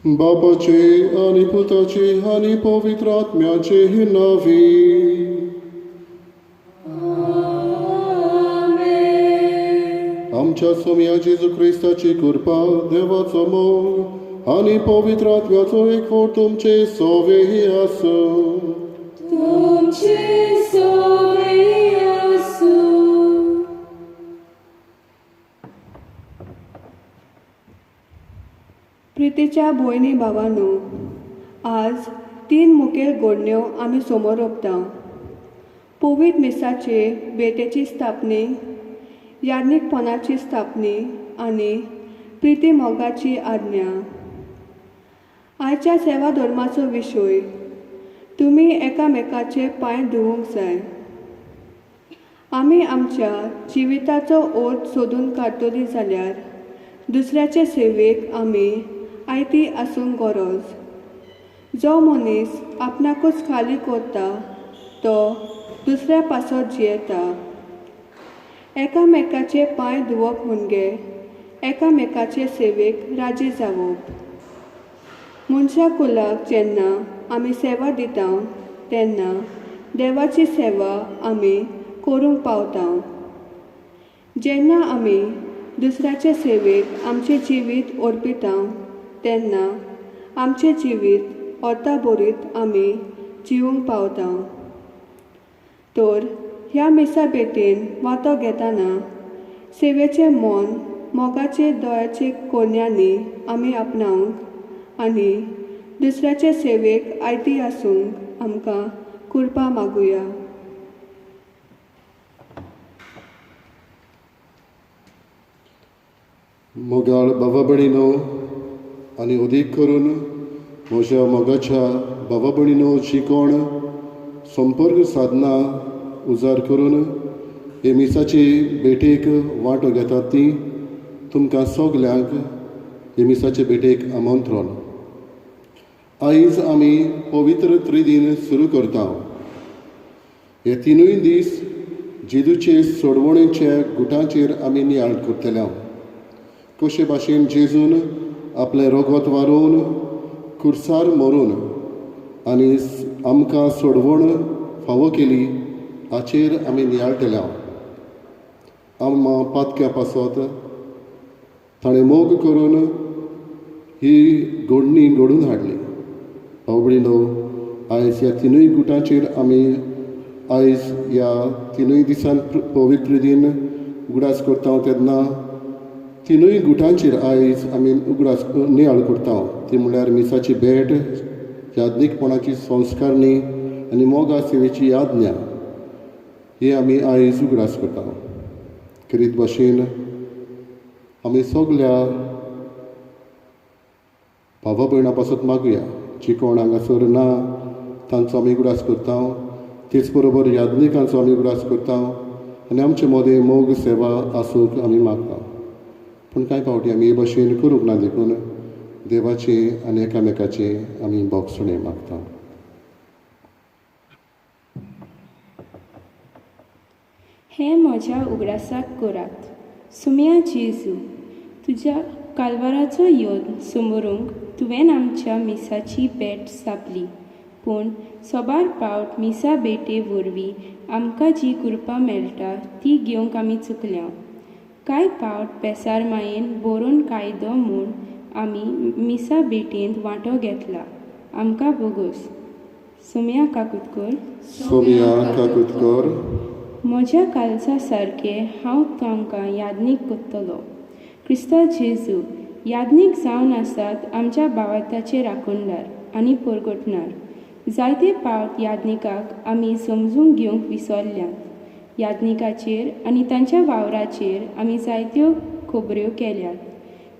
बापाचे आनी पुताचे आनी पवित्र आत्म्याचे नांवी. आमच्या सोम्या जेजू क्रिस्ताची कृपा, देवाचो मोग आनी पवित्र आत्म्याचो एकवट तुमचे सोवे आसूं. तुमचे सोवे आसूं. प्रितीच्या भयणी भावांनो, आज तीन मुखेल घडण्यो आमी समोर रोपता. पवित्र मिसाचे भेटेची स्थापनी, याज्ञीकपणाची स्थापनी आनी प्रिती मोगाची आज्ञा. आयच्या सेवा धर्माचो विशय, तुमी एकामेकाचे पांय धुवूंक जाय. आमी आमच्या जिविताचो अर्थ सोदून काडटली जाल्यार दुसऱ्याचे सेवेक आमी आयती आसूंक गरज. जो मनीस आपणाकूच खाली करता तो दुसऱ्या पासत जियेता. एकामेकाचे पांय धुवप म्हणजे एकामेकाचे सेवेक राजी जावप. मनशा कुलाक जेन्ना आमी सेवा दिता तेन्ना देवाची सेवा आमी करूंक पावता. जेन्ना आमी दुसऱ्याचे सेवेक आमचें जिवीत अर्पिता तेन्ना आमचें जिवीत अर्था भरीत आमी जिवूंक पावता. तर ह्या मिसा भेटेन वांटो घेतना सेवेचें मन मोगाचे दयाचे कोन्यांनी आमी आपणावंक आनी दुसऱ्याचे सेवेक आयती आसूंक आमकां कृपा मागुया. मोगाळ बाबा भयणीनो, आनी अदीक करून म्हज्या मोगाच्या बाबा भयणीनो, जी कोण संपर्क साधना उजार करून हे मिसाचे भेटेक वांटो घेतात ती, तुमकां सगल्यांक हे मिसाचे भेटेक आमंत्रण. आयज आमी पवित्र त्रिदीन सुरू करता. हे तिनूय दीस जेजूचे सोडवणेच्या गुटांचेर आमी नियाळ करतले. कशे भाशेन जेजून आपलें रगत वारोवन खुर्सार मरून आनी आमकां सोडवण फावो केली हाचेर आमी नियाळटले. आमकां पातक्या पासत ताणें मोग करून ही घडणी घडून हाडली. भाव भयणीनो, आयज ह्या तिनूय गुटांचेर आमी आयज ह्या तिनूय दिसान पवित्र दीन उगडास करता तेन्ना तिनूय गुटांचेर आयज आमी उगडास नियाळ करता. ती म्हणल्यार मिसाची भेट, याज्ञीकपणाची संस्कारणी आनी मोगा सेवेची याज्ञा, हे आमी आयज उगडास करता. करीत भाशेन आमी सगल्या भावा भयणां पासत मागुया, जी कोण हांगासर ना तांचो आमी उगडास करता, तेच बरोबर याज्ञिकांचो आमी उगडास करता आनी आमचे मदें मोग सेवा आसूंक आमी मागता. पूण कांय फावटी आमी हे भाशेन करूंक ना, देखून देवाचे आनी एकामेकाचे आमी भोगसणें मागता. हें म्हज्या उगडासाक करात. सुम्या जेजू, तुज्या कालवाराचो यत्न समोरूंक तुवें आमच्या मिसाची भेट स्थापली. पूण सोबार पावट मिसा भेटे वरवीं आमकां जी कृपा मेळटा ती घेवंक आमी चुकल्या. कांय पावट बेसार मायेन बरोवन कायदो म्हूण आमी मिसा भेटेंत वांटो घेतला. आमकां भोगोस. सोम्या काकुतकर. सोम्या काकुतकर. म्हज्या कालसा सारकें हांव तांकां याज्ञीक करतलो. क्रिस्ता जेजू याज्ञीक जावन आसात आमच्या भावार्थाचे राखणदार आनी परगटणार. जायते पावट याज्ञिकाक आमी समजून घेवंक विसरल्यात. याज्ञिकाचेर आनी तांच्या वावराचेर आमी जायत्यो खबऱ्यो केल्यात,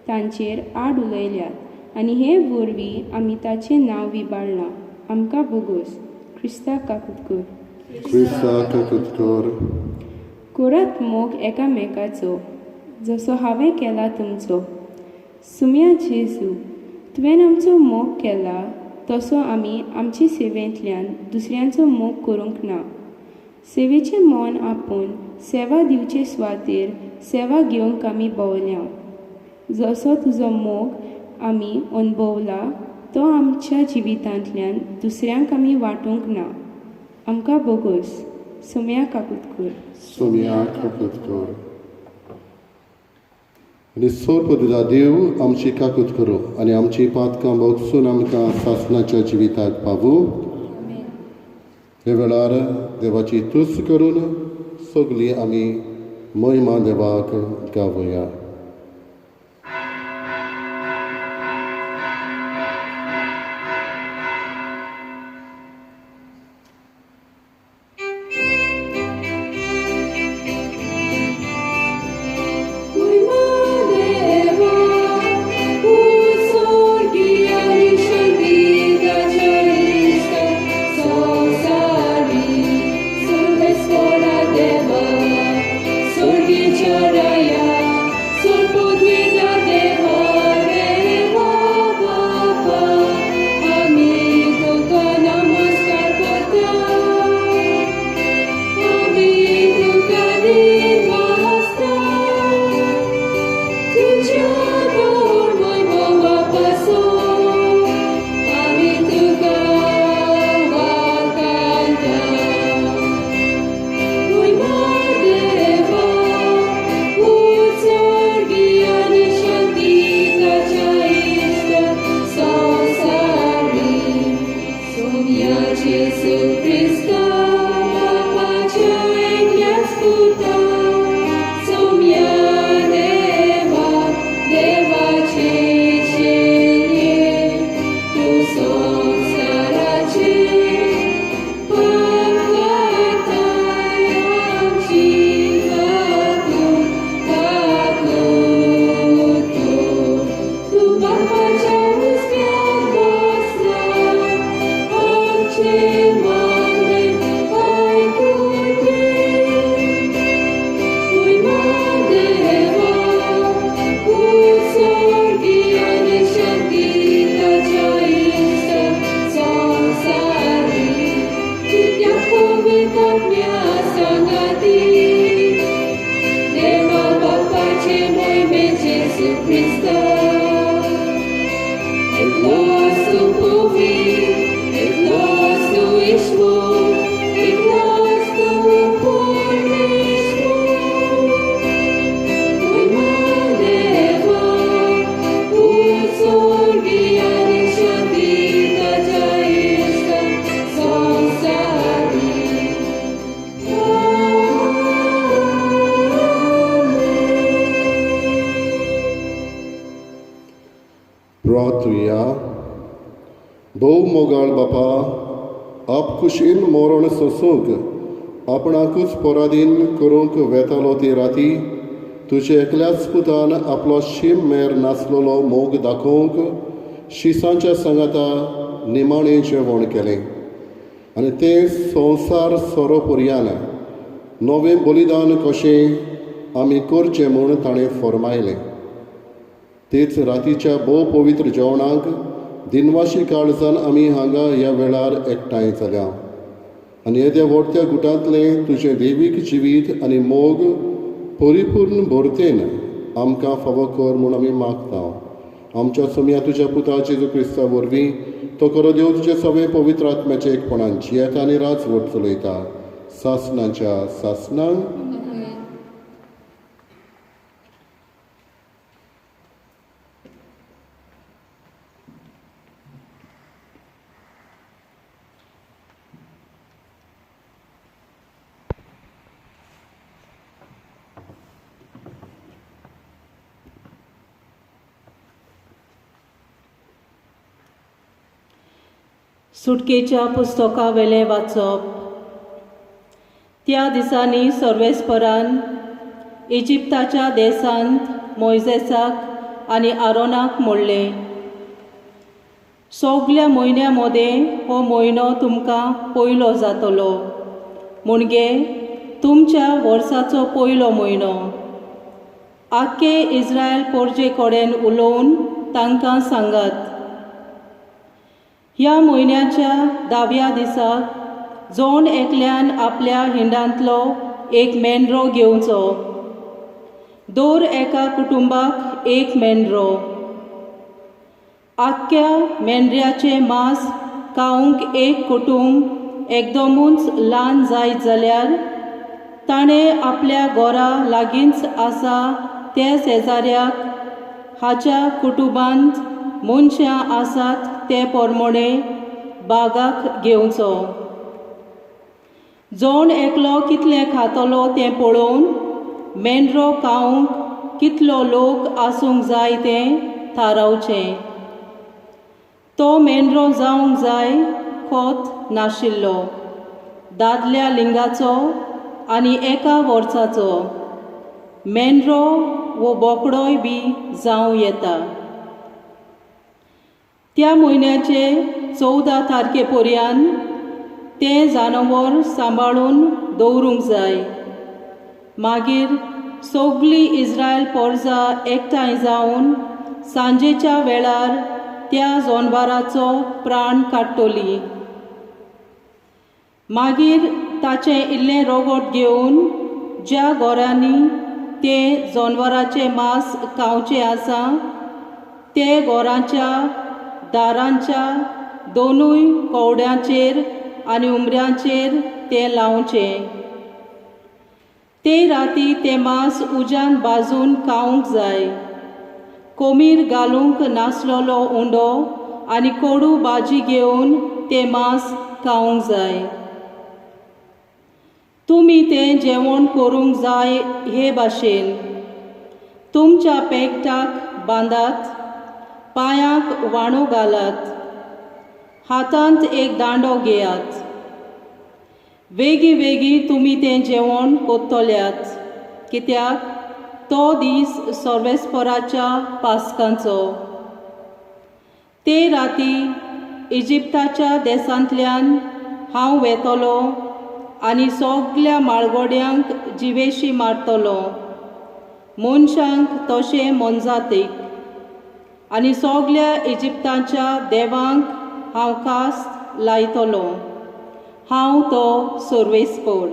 तांचेर आड उलयल्यात आनी हे वरवीं आमी ताचें नांव विबाडलां. आमकां भोगोस. क्रिस्ता काकुतकर. क्रिस्ता काकुतकर. करात मोग एकामेकाचो जसो हांवें केला तुमचो. सुम्या जेजू, तुवें आमचो मोग केला तसो आमी आमचे सेवेंतल्यान दुसऱ्यांचो मोग करूंक ना. सेवेचें मन आपूण सेवा दिवचे सुवातेर सेवा घेवंक आमी भोंवल्या. जसो तुजो मोग आमी अणभवला तो आमच्या जिवितांतल्यान दुसऱ्यांक आमी वांटूंक ना. आमकां बोगोस. सोम्या काकूत कर. सोम्या काकूत कर. आनी सोरपदिदा देव आमची काकूत करूं आनी आमची पातकां भोगसून आमकां सासणाच्या जिविताक पावूं. हे वेळार देवाची तुस्त करून सगळीं आमी महिमा देवाक गावया. भोव मोगाळ बापा, आपकुशीन मरण सोसूंक आपणाकूच पराधीन करूंक वेतालो ती राती तुजे एकल्याच पुतान आपलो शीम मेर नासलेलो मोग दाखोवंक शिसांच्या सांगाता निमाणें जेवण केलें आनी तें संवसार सोरो पुरयान नवें बलिदान कशें आमी करचें म्हूण ताणें फर्मायलें. तेच रातीच्या भोव पवित्र जेवणाक दिनवाशी काळजान आमी हांगा ह्या वेळार एकठांय जाल्या आनी येद्या व्हडत्या गुटांतलें तुजें देवीक जिवीत आनी मोग परिपूर्ण भरतेन आमकां फावो कर म्हूण आमी मागता. आमच्या सोम्या तुज्या पुता जेजू क्रिस्ता वरवीं तो करो देव तुजे सगळे पवित्र आत्म्याचे एकपणान जियेता आनी राजवट चलयता सासणाच्या सासणान. सुटकेच्या पुस्तकावेलें वाचप. त्या दिसांनी सर्वेस्परान इजिप्ताच्या देशांत मोयजेसाक आनी आरोनाक म्हणलें, सगल्या म्हयन्या मदें हो म्हयनो तुमकां पयलो जातलो, म्हणजे तुमच्या वर्साचो पयलो म्हयनो. आख्खे इस्रायल पोरजे कडेन उलोवन तांकां सांगात, ह्या म्हयन्याच्या 10व्या दिसाक जोन एकल्यान आपल्या हिंडांतलो एक मेंढरो घेवचो, दर एका कुटुंबाक एक मेंढरो. आख्ख्या मेंढऱ्याचें मांस खावंक एक कुटुंब एकदमूच ल्हान जायत जाल्यार ताणें आपल्या घरा लागींच आसा त्या शेजाऱ्याक हाच्या कुटुंबांत मनशां आसात ते प्रमाणे बागाक घेवचो. जण एकलो कितलें खातलो तें पळोवन मेंढरो खावंक कितलो लोक आसूंक जाय तें थारावचें. तो मेंढरो जावंक जाय खोत नाशिल्लो, दादल्या लिंगाचो आनी एका वर्साचो. मेंढरो वो बोकडोय बी जावं येता. त्या म्हयन्याचे 14 तारखे पर्यंत तें जानवर सांबाळून दवरूंक जाय. मागीर सगळी इस्रायल पोरजा एकठांय जावन सांजेच्या वेळार त्या जनवराचो प्राण काडटली. मागीर ताचें इल्लें रोगट घेवन ज्या घरांनी तें जनवराचें मांस खावचें आसा ते घरांच्या दारांच्या दोनूय कवड्यांचेर आनी उमऱ्यांचेर तें लावचें. ते राती तें मांस उज्यान भाजून खावंक जाय. कोमीर घालूंक नासलेलो उंडो आनी कोडू भाजी घेवन तें मांस खावंक जाय. तुमी तें जेवण करूंक जाय हे भाशेन. तुमच्या पेकटाक बांदात, पांयांक वाणो घालात, हातांत एक दांडो घेयात. वेगीं वेगीं तुमी तें जेवण कोत्तल्यात, कित्याक तो दीस सर्वेस्पराच्या पास्कांचो. ते राती इजिप्ताच्या देशांतल्यान हांव वेतलो आनी सगल्या माळगोड्यांक जिवेशी मारतलो, मनशांक तशें मोनजातीक, आनी सगल्या इजिप्ताच्या देवांक हांव कास्त लायतलो. हांव तो सर्वेस्पर.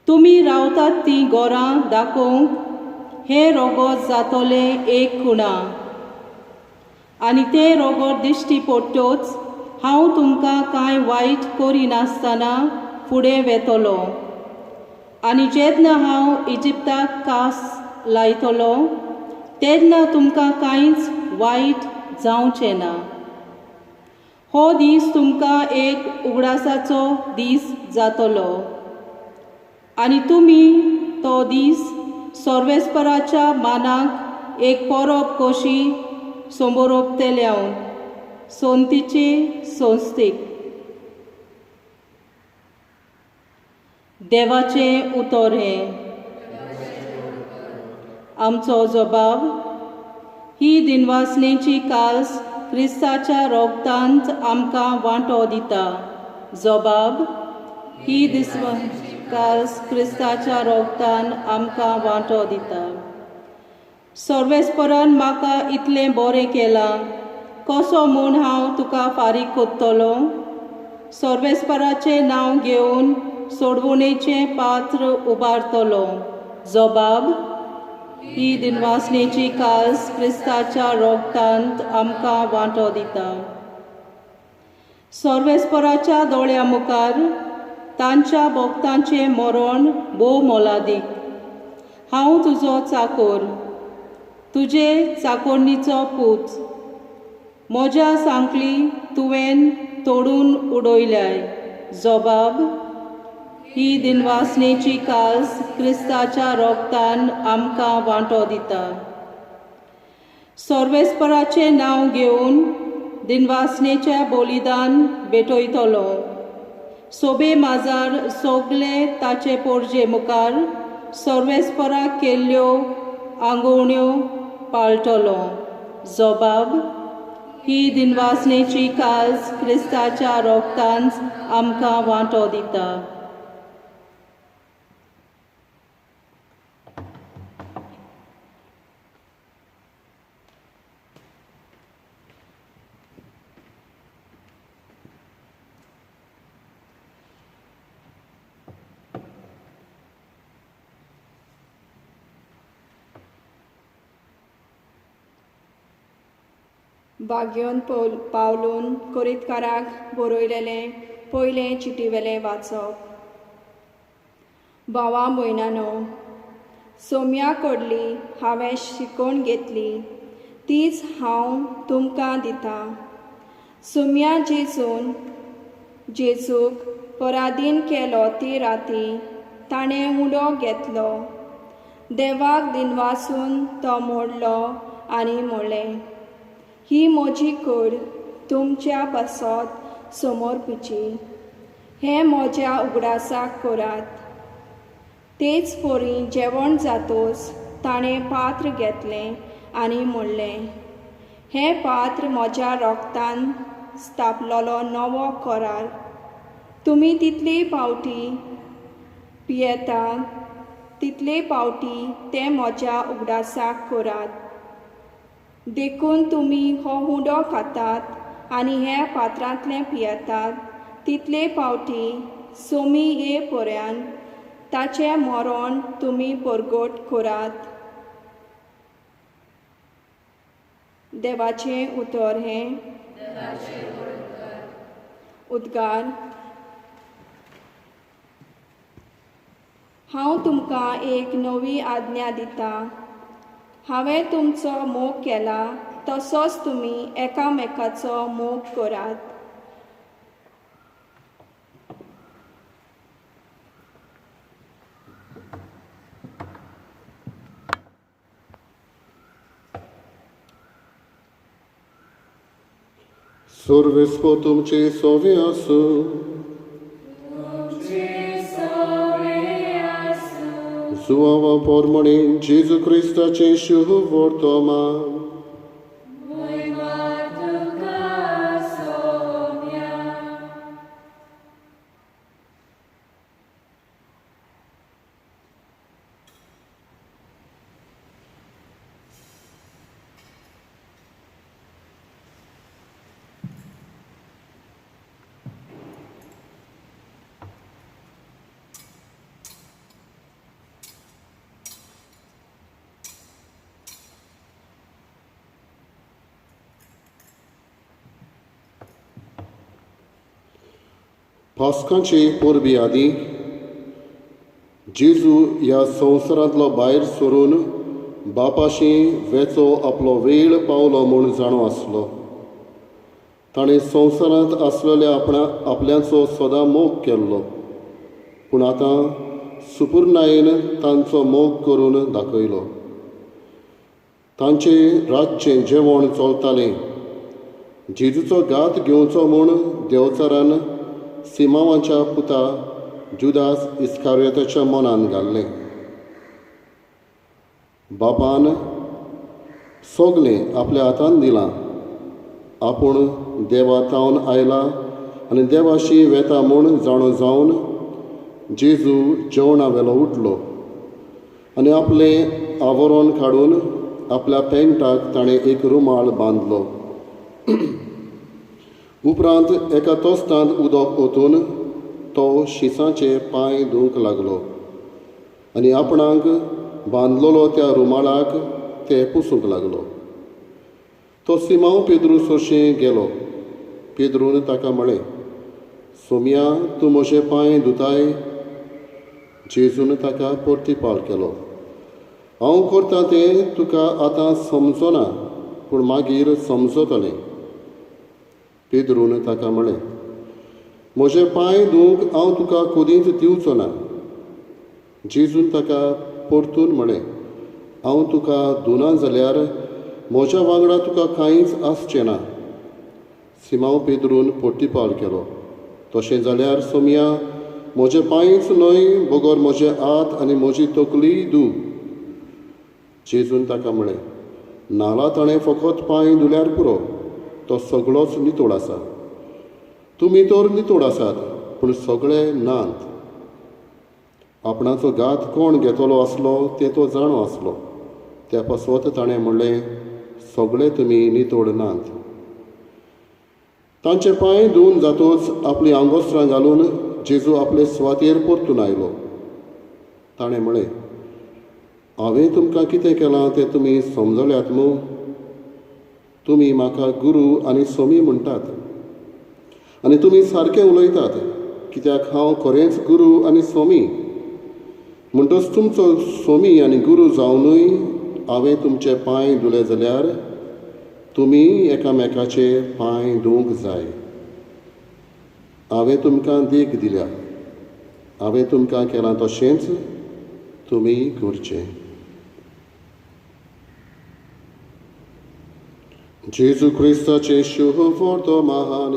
तुमी रावतात तीं घरां दाखोवंक हें रोगोत जातलें एक खुणा, आनी तें रोगोत दिश्टी पडटच हांव तुमकां कांय वायट करिनासतना फुडें वेतलो. आनी जेन्ना हांव इजिप्ताक कास लायतलो तेन्ना तुमकां कांयच वायट जावचें ना. हो दीस तुमकां एक उगडासाचो दीस जातलो आनी तुमी तो दीस सर्वेस्पराच्या मानाक एक परब कशी समोरोपतल्या. सोंतीचे संस्थेक देवाचें उतर हें. आमचो जबाब. ही दिनवासनेची काल्स क्रिस्ताच्या रोगतांत आमकां वांटो दिता. जबाब. ही दिसवाची काल्स क्रिस्ताच्या रोगतान आमकां वांटो दिता. सर्वेस्परान म्हाका इतलें बरें केलां, कसो म्हूण हांव तुका फारीक कोत्तलो? सर्वेस्पराचें नांव घेवन सोडवणेचें पात्र उबारतलो. जबाब. ही दिनवासनेची काल्स क्रिस्ताच्या रोगतांत आमकां वांटो दिता. सर्वेस्पराच्या दोळ्या मुखार तांच्या भक्तांचें मरण भोव मोलादीक. हांव तुजो चाकोर, तुजे चाकोरणीचो पूत. म्हज्या सांकली तुवें तोडून उडयल्याय. जबाब. ही दिनवासनेची काल्स क्रिस्ताच्या रोगतान आमकां वांटो दिता. सर्वेस्पराचें नांव घेवन दिनवासनेचें बलिदान भेटयतलो. सोबे माजार सगले ताचे पोरजे मुखार सर्वेस्पराक केल्ल्यो आंगोवण्यो पाळटलो. जबाब. ही दिनवासनेची काल्स क्रिस्ताच्या रोगतान आमकां वांटो दिता. बाग्योन पावलून कोरितकाराक बरयलेलें पयलें चिटीवेलें वाचप. भावा भयणानो, सोम्या कडली हांवें शिकोवन घेतली तीच हांव तुमकां दितां. सोम्या जेजून जेजूक पराधीन केलो ती राती ताणें उडो घेतलो, देवाक दिनवासून तो मोडलो आनी म्हणलें, ही म्हजी कूड तुमच्या पासत समर्पिची, हें म्हज्या उगडासाक करात. तेच परी जेवण जातोच ताणें पात्र घेतलें आनी म्हणलें, हें पात्र म्हज्या रोगतान स्थापलोलो नवो करार. तुमी तितले पावटी पियेता तितले पावटी तें म्हज्या उगडासाक करात. देखून तुमी हो हुंडो खातात आनी हे पात्रांतलें पियेतात तितले पावटी सोमी ये पर्यंत ताचें मरण तुमी परगट करात. देवाचें उतर हें. उद्गार. हांव तुमकां एक नवी आज्ञा दितां, हांवें तुमचो मोग केला तसोच तुमी एकामेकाचो मोग करात. सर्वेस्पो तुमचे सोवे आसूं. जुआवा पोरमणे जेजू क्रिस्ताचें शुभ वर्तमान. पास्कांचे परबी आदी जेजू ह्या संवसारांतलो भायर सरून बापाशी वेचो आपलो वेळ पावलो म्हूण जाणो आसलो. ताणें संवसारांत आसलेल्या आपल्याचो सदां मोग केल्लो, पूण आतां सुपुर्णायेन तांचो मोग करून दाखयलो. तांचे रातचें जेवण चलतालें. जेजूचो घात घेवचो म्हूण देवचारान सिमांवाच्या पुता जुदास इस्कारियोताच्या मनान घाल्लें. बापान सगलें आपल्या हातान दिलां. आपूण देवा तावन आयला आनी देवाशी वेता म्हूण जाणो जावन जेजू जेवणा वेलो उठलो आनी आपलें आवरण काडून आपल्या पेंटाक ताणें एक रुमाल बांदलो. उपरांत एका तोस्तांत उदक ओतून तो शिसांचे पांय धुवंक लागलो आनी आपणाक बांदलेलो त्या रुमालाक ते पुसूंक लागलो. तो सिमांव पेद्रू सोरशें गेलो. पेद्रून ताका म्हळें, सोमया, तूं म्हजे पांय धुताय? जेजून ताका परतीपाल केलो, हांव करतां तें तुका आतां समजना, पूण मागीर समजतलें. पेद्रून ताका म्हळें, म्हजे पांय धुवंक हांव तुका कदींच दिवचो ना. जेजून ताका परतून म्हळें, हांव तुका धुना जाल्यार म्हज्या वांगडा तुका कांयच आसचें ना. सिमांव पेद्रून परतीपाल केलो, तशें जाल्यार सोमया, म्हजे पांयच न्हय बगर म्हजे हात आनी म्हजी तकलीय धू. जेजून ताका म्हळें, नाला ताणें फकत पांय धुल्यार पुरो, तो सगळोच नितळ आसा. तुमी तर नितळ आसात, पूण सगळे नात. आपणाचो घात कोण घेतलो आसलो तें तो जाणो आसलो. त्या पासत ताणें म्हणलें, सगळे तुमी नितळ नात. तांचे पांय धुवन जातोच आपली आंगोस्त्रां घालून जेजू आपले सुवातेर परतून आयलो. ताणें म्हळें, हांवें तुमकां कितें केलां तें तुमी समजल्यात मूं? तुमी म्हाका गुरू आनी सोमी म्हणटात आनी तुमी सारकें उलयतात, कित्याक हांव खरेंच गुरू आनी सोमी. म्हणटच तुमचो सोमी आनी गुरू जावनूय हांवें तुमचे पांय धुले जाल्यार तुमी एकामेकाचे पांय धुवंक जाय. हांवें तुमकां देख दिल्या, हांवें तुमकां केलां तशेंच तुमी करचें. जेजू क्रिस्ताचें शुभ वर्तमान.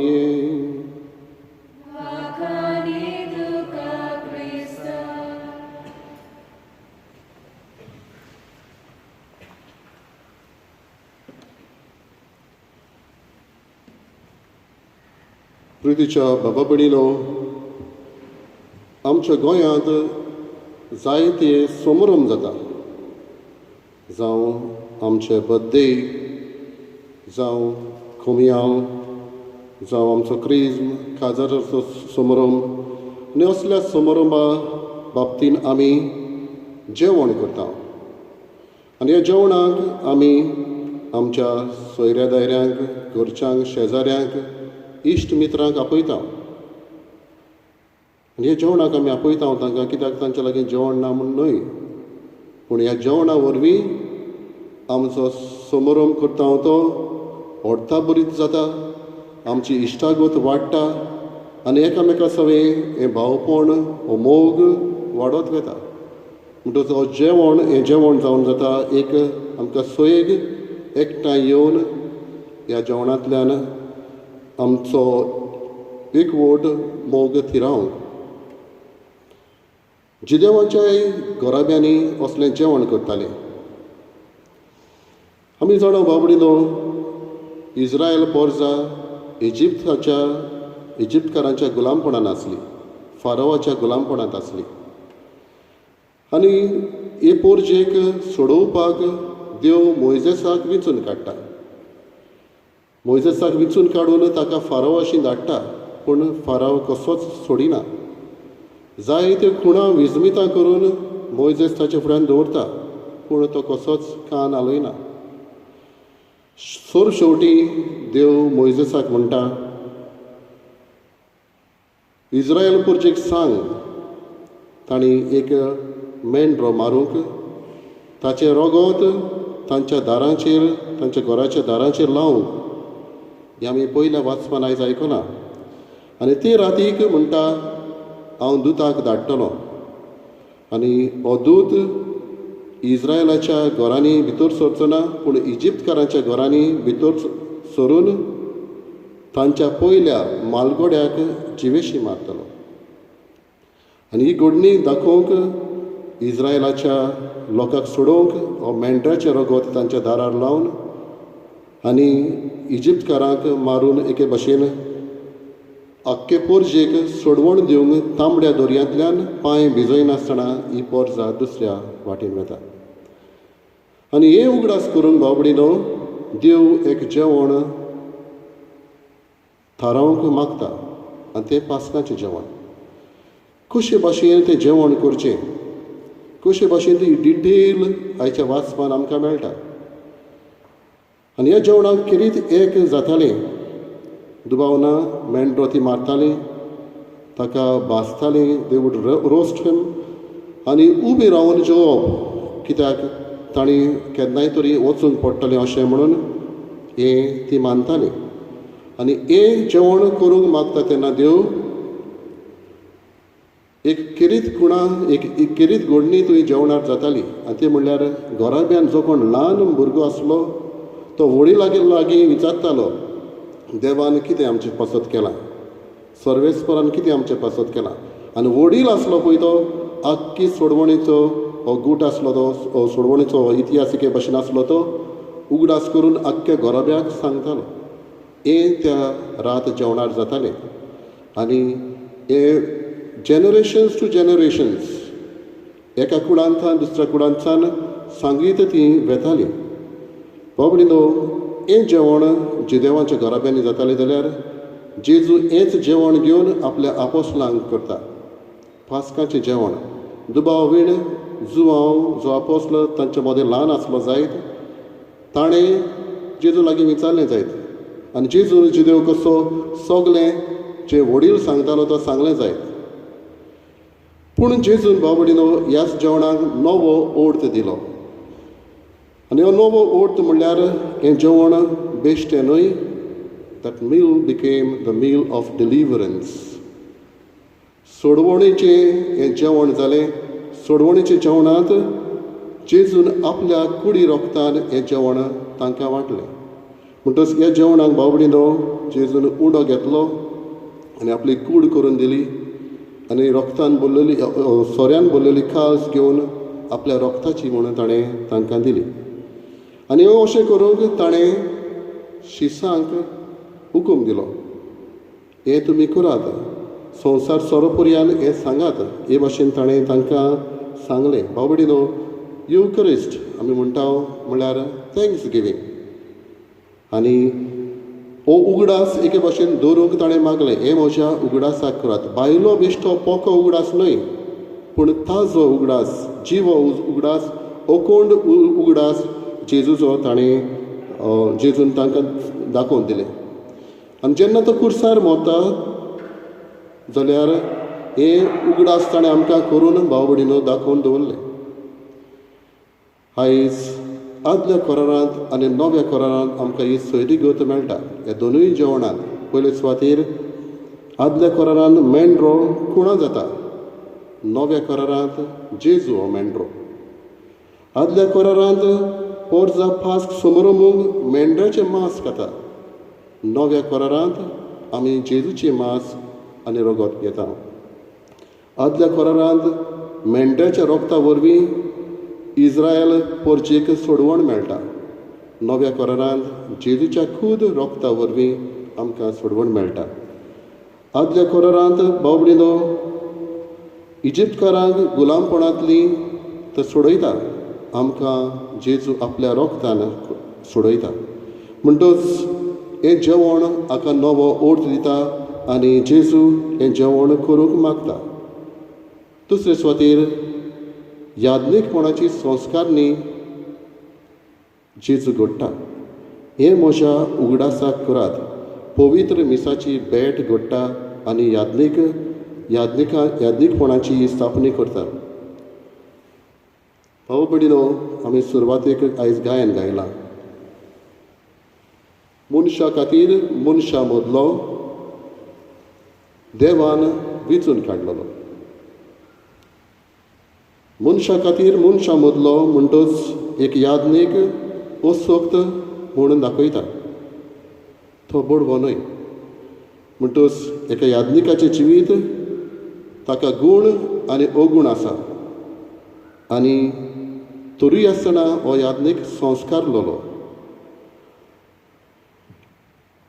प्रितीच्या बाबा भयणीनो, आमच्या गोंयांत जायते समारंभ जाता, जावं आमचे बर्थडे, जावं खोमयांव, जावं आमचो क्रिज्म काजाराचो समारंभ. आनी असल्या समारंभा बाबतीन आमी जेवण करता आनी ह्या जेवणाक आमी आमच्या सोयऱ्या दायऱ्यांक, घरच्यांक, शेजाऱ्यांक, इश्ट मित्रांक आपयता. आनी ह्या जेवणाक आमी आपयता तांकां कित्याक तांच्या लागीं जेवण ना म्हूण न्हय, पूण ह्या जेवणा वरवीं आमचो समारंभ करता तो अर्थाभरीत जाता, आमची इश्टागत वाडटा आनी एकामेका सवें हें भावपण, हो मोग वाडत वता. म्हणटकच हो जेवण, हें जेवण जावन जाता एक आमकां सोयेग एकठांय येवन ह्या जेवणांतल्यान आमचो एकवट मोग थिरावंक. जिदेवांच्याय घराब्यांनी असलें जेवण करताले. आमी जाणा बाबडीनो, इज्रायल पोरजा इजिप्तकारांच्या गुलामपणान आसली, फारोवाच्या गुलामपणांत आसली आनी हे पोरजेक सोडोवपाक देव मोयजेसाक विंचून काडटा. मोयजेसाक विंचून काडून ताका फारोवाशी धाडटा, पूण फाराव कसोच सोडिना. जायत्यो खुणां विजमितां करून मोयजेस ताचे फुड्यान दवरता, पूण तो कसोच कान हालयना. सोर शेवटी देव मोयजेसाक म्हणटा, इज्रायल पोरजेक सांग तांणी एक मेंढरो मारूंक, ताचें रगत तांच्या दारांचेर, तांच्या घराच्या दारांचेर लावंक. हें आमी पयल्या वाचपान आयज आयकलां. आनी ते रातीक म्हणटा, हांव दुताक धाडटलो आनी हो दूत इज्रायलाच्या घरांनी भितर सरचो ना, पूण इजिप्तकारांच्या घरांनी भितर सरून तांच्या पयल्या मालगोड्याक जिवेशी मारतलो. आनी ही घडणी दाखोवंक इज्रायलाच्या लोकांक सोडोवंक हो मेंढराचें रगत तांच्या दारार लावन आनी इजिप्तकारांक मारून एके भशेन आख्खे पोरजेक सोडवण दिवंक तांबड्या दर्यांतल्यान पांय भिजयनासतना ही पोरजा दुसऱ्या वाटेन वता. आनी हे उगडास करून बाबडीनो देव एक जेवण थारावंक मागता आनी तें पास्काचें जेवण. कशे भाशेन तें जेवण करचें, कशे भाशेन ती डिटेल आयच्या वाचपान आमकां मेळटा. आनी ह्या जेवणाक खेरीत एक जातालें, दुबाव ना, मेंढरो ती मारताली, ताका भाजताली, they would roast हिम आनी उबी रावन जेवप, कित्याक तांणी केन्नाय तरी वचूंक पडटलें अशें म्हणून हें ती मानताली. आनी हें जेवण करूंक मागता तेन्ना देव एक खेरीत खुणा, एक खेरीत घडणी थंय जेवणार जाताली. आनी ती म्हणल्यार घराब्यान जो कोण ल्हान भुरगो आसलो तो व्हडी लागीं लागीं विचारतालो, देवान कितें आमचें पासत केलां, सर्वेस्परान कितें आमचें पासत केलां. आनी वडील आसलो पळय तो आख्खी सोडवणीचो हो गूट आसलो, तो सोडवणीचो इतिहास एके भशेन आसलो, तो उगडास करून आख्ख्या घराब्याक सांगतालो. हें त्या रात जेवणार जातालें. आनी हें जनरेशन्स टू जनरेशन्स एका कुडांतल्यान दुसऱ्या कुडांतल्यान सांगीत ती वेताली. बाबडीनो, हें जेवण जिदेवांच्या घराब्यांनी जातालें जाल्यार जेजू हेंच जेवण घेवन आपल्या आपोसलांक करता, पास्काचें जेवण. दुबाव वीण जुवांव जो आपोसल तांच्या मदें ल्हान आसलो जायत, ताणें जेजू लागीं विचारलें जायत आनी जेजू जिदेव कसो सगलें जे वडील सांगतालो तो सांगलें जायत. पूण जेजून भाव भयणीनो ह्याच जेवणाक नवो अर्थ दिलो आनी हो नवो अर्थ म्हणल्यार हें जेवण बेश्टें न्हय. That meal became the meal of deliverance. सोडवणेचें हें जेवण जालें. सोडवणेच्या जेवणांत जेजून आपल्या कुडी रोगतान हें जेवण तांकां वांटलें. म्हणटच ह्या जेवणाक भाव भयणीनो जेजून उंडो घेतलो आनी आपली कूड करून दिली आनी रोगतान भरलेली सोऱ्यान भरलेली कास घेवन आपल्या रोगताची म्हणून ताणें तांकां दिली. आनी अशें करूंक ताणें शिसांक हुकूम दिलो, हें तुमी करात, संवसार सोरोपर्यान हें सांगात. हे भाशेन ताणें तांकां सांगलें. भाव भयणीनो युकरिस्ट आमी म्हणटा म्हणल्यार thanks giving आनी हो उगडास एके भाशेन दवरूंक ताणें मागलें, हें म्हज्या उगडासाक करात. बायलो बेश्टो पोको उगडास न्हय, पूण ताजो उगडास, जिवो उगडास, अकोंड उगडास जेजूचो ताणें जेजून तांकां दाखोवन दिलें. आनी जेन्ना तो कुर्सार मोता जाल्यार हे उगडास ताणें आमकां करून भाव भयणीनो दाखोवन दवरलें. आयज आदल्या करारांत आनी नव्या करारांत आमकां ही सोयरीगत मेळटा. ह्या दोनूय जेवणांत पयले सुवातेर आदल्या करारांत मेंढरो खुणा जाता, नव्या करारांत जेजू हो मेंढरो. आदल्या करारांत पोरजा फास्क समारंभूंक मेंढराचें मांस खाता, नव्या करारांत आमी जेजूचें मांस आनी रगत घेता. आदल्या करारांत मेंढराच्या रोगता वरवीं इज्रायल पोरचेक सोडवण मेळटा, नव्या करारांत जेजूच्या खूद रोगता वरवीं आमकां सोडवण मेळटा. आदल्या करारांत भाव भयणीनो इजिप्तकारांक गुलामपणांतली तर सोडयता, आमकां जेजू आपल्या रोगतान सोडयता. म्हणटच हें जेवण हाका नवो अर्थ दिता आनी जेजू हें जेवण करूंक मागता. दुसरे सुवातेर याज्ञीकपणाची संस्कारणी जेजू घडटा. हें म्हज्या उगडासाक करात. पवित्र मिसाची भेट घडटा आनी याज्ञीकपणाची स्थापना करता. भाव भयणीनो आमी सुरवातेक आयज गायन गायलां, मनशा खातीर मनशा मदलो देवान विचून काडलेलो. मनशा खातीर मनशा मदलो म्हणटच एक याज्ञीक असक्त म्हणून दाखयता, तो बडवो न्हय. म्हणटच एका याज्ञिकाचें जिवीत ताका गूण आनी अगूण आसा आनी तरूय आसतना हो याज्ञीक संस्कारलेलो.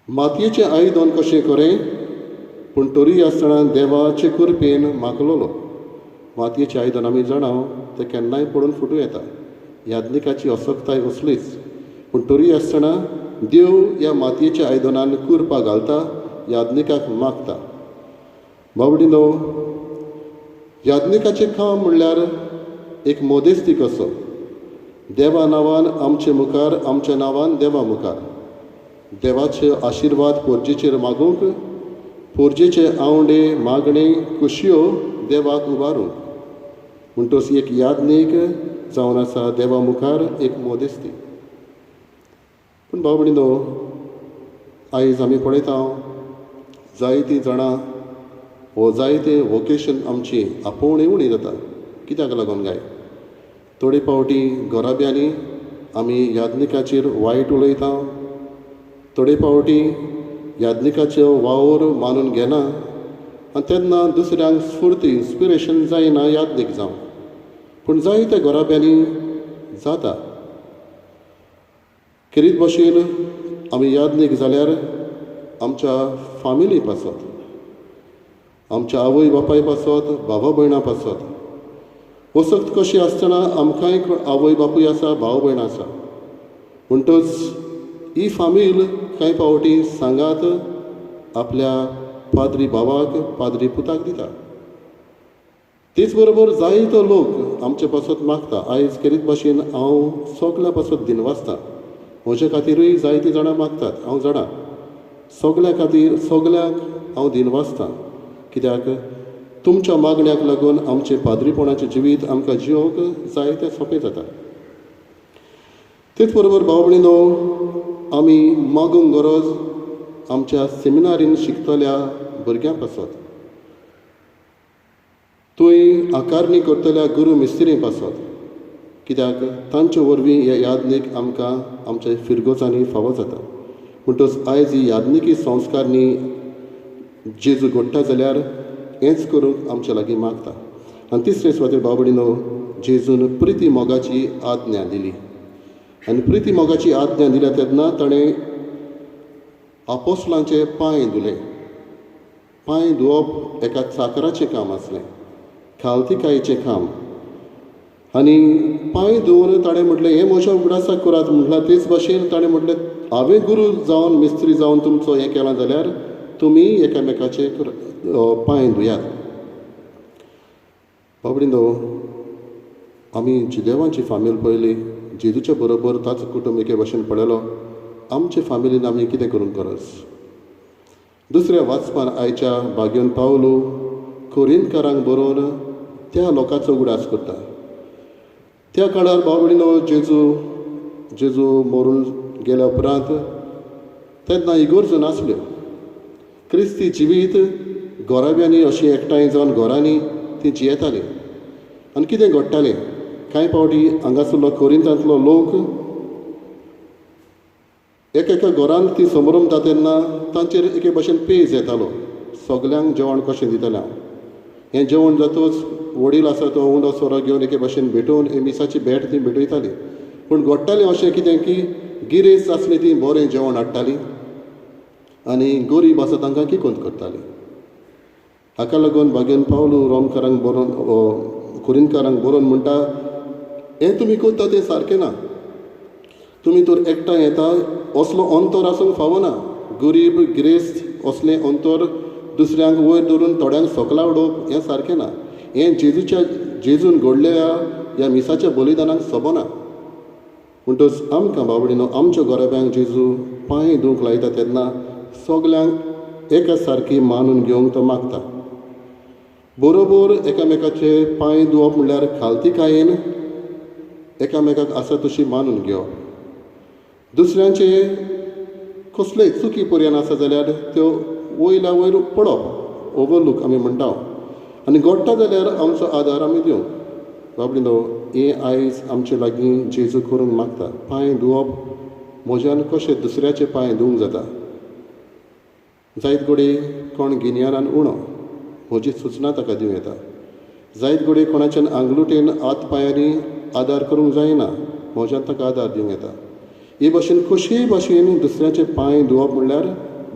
मातयेचें आयदन कशें करें, पूण तरूय आसतना देवाचे कृपेन मागलेलो. मातयेचें आयदन आमी जाणा तें केन्नाय पडून फुटूं येता. याज्ञिकाची असक्ताय असलीच, पूण तरूय आसतना देव ह्या मातयेच्या आयदनान कुरपा घालता, याज्ञिकाक मागता. भाव भयणीनो याज्ञिकाचें काम म्हणल्यार एक मोदेस्ती कसो, देवा नांवान आमचे मुखार, आमच्या नांवान देवा मुखार देवाचे आशिर्वाद पोरजेचेर मागूंक, पोरजेचे आवंडे मागणे खुशयो देवाक उबारूंक. म्हणटच एक याज्ञीक जावन आसा देवा मुखार एक मोदेस्ती. पूण भाव भयणीनो आयज आमी पळयता जायतीं जाणां हो जायते वोकेशन आमची आपोवणी उणी जाता. कित्याक लागून काय? थोडे फावटी घराब्यांनी आमी याज्ञिकाचेर वायट उलयता, थोडे फावटी याज्ञिकाचो वावर मानून घेना आनी तेन्ना दुसऱ्यांक स्फूर्ती इन्स्पिरेशन जायना याज्ञीक जावं. पूण जायत्या घराब्यांनी जाता. खेरीत भाशेन आमी याज्ञीक जाल्यार आमच्या फामिली पासत, आमच्या आवय बापाय पासत, भावा भयणां पासत वसक्त कशी आसतना आमकांय आवय बापूय आसा, भाव भयणां आसा. म्हणटच ही फामील कांय फावटी सांगात आपल्या पाद्री भावाक, पाद्री पुताक दिता. तेच बरोबर जायतो लोक आमचे पासत मागता. आयज खेरीत भाशेन हांव सगल्या पासत दिनवासता. म्हज्या खातीरूय जायतीं जाणां मागतात. हांव जाणा सगल्या खातीर सगल्यांक हांव दिनवासतां, कित्याक तुमच्या मागण्याक लागून आमचें पाद्रीपणाचें जिवीत आमकां जिवंक जायतें सोंपें जाता. तेच बरोबर भाव भयणीनो, आमी मागूंक गरज आमच्या सेमिनारीन शिकतल्या भुरग्यां पासत, थंय आकारणी करतल्या गुरू मिस्त्री पासत, कित्याक तांचे वरवीं हे यादनीक आमकां आमच्या फिरगोजांनी फावो जाता. म्हणटच आयज ही यादनिकी संस्कारणी जेजू घडटा जाल्यार हेंच करूंक आमच्या लागीं मागता. आनी तिसरे सुवातेर भाव भयणीनो, जेजून प्रिती मोगाची आज्ञा दिली. आनी प्रिती मोगाची आज्ञा दिल्या तेन्ना ताणें आपोस्लांचे पांय धुले. पांय धुवप एका चाकराचें काम आसलें, खालतिकायेचें काम. आनी पांय धुवन ताणें म्हटलें, हें म्हज्या उगडासाक करात म्हटलां. तेच भाशेन ताणें म्हटलें, हांवें गुरू जावन मिस्त्री जावन तुमचो हें केलां जाल्यार तुमी एकामेकाचे पांय धुयात. भाव भयणीनो, आमी जुदेवांची फामील पळयली, जेजूच्या बरोबर ताचो कुटुंब एके भाशेन पळयलो. आमचे फामिलीन आमी कितें करूंक गरज? दुसऱ्या वाचपान आयच्या भाग्योन पावलो कोरिंतकारांक बरोवन त्या लोकांचो उगडास करता. त्या काळार भाव भयणीनो, जेजू मरून गेल्या उपरांत तेन्ना इगर्जो नासल्यो. क्रिस्ती जिवीत घराब्यांनी अशीं एकठांय जावन घरांनी ती जियेताली. आनी कितें घडटालें, कांय फावटी हांगासरलो कोरिंतांतलो लोक एकेका घरांत ती समरमता तेन्ना तांचेर एके भाशेन पेज येतालो, सगल्यांक जेवण कशें दितलें हांव. हें जेवण जातच वडील आसा तो उंडो सोरो घेवन एके भाशेन भेटोवन हे मिसाची भेट ती भेटयताली. पूण घडटालें अशें कितें की गिरेस्त आसली ती बरें जेवण हाडटाली आनी गरीब आसा तांकां किकोंत करताली. हाका लागून भाग्यान पावलो रोमकारांक बरोवन कोरिंतकारांक बरोवन म्हणटा, हें तुमी करता तें सारकें ना. तुमी तर एकठांय येता असलो अंतर आसूंक फावना. गरीब गिरेस्त असलें अंतर दुसऱ्यांक वयर धरून थोड्यांक सकला उडोवप हें सारकें ना. हें जेजून घडलेल्या ह्या मिसाच्या बलिदानाक सोबना. म्हणटच आमकां भाव भयणीनो, आमच्या घराब्यांक जेजू पांय धुवंक लायता तेन्ना सगल्यांक एका सारकी मानून घेवंक तो मागता. बरोबर एकामेकाचे पांय धुवप म्हणल्यार खालतिकायेन एकामेकाक आसा तशी मानून घेवप. दुसऱ्यांचे कसलेय चुकी पर्यान आसा जाल्यार त्यो वयल्या वयर पडप, ओवरलूक आमी म्हणटा. आनी घडटा जाल्यार आमचो आदार आमी दिवंक. भाव भयणीनो, हें आयज आमचे लागीं जेजू करूंक मागता. पांय धुवप म्हज्यान कशें दुसऱ्याचे पांय धुवंक जाता? जायत घडये कोण गिन्यानान उणो, म्हजी सुचना ताका दिवं येता. जायत घडये कोणाच्यान आंगलुटेन हात पांयांनी आदार करूंक जायना, म्हज्यान ताका आदार दिवं येता. हे भाशेन कशेय भाशेन दुसऱ्याचे पांय धुवप म्हणल्यार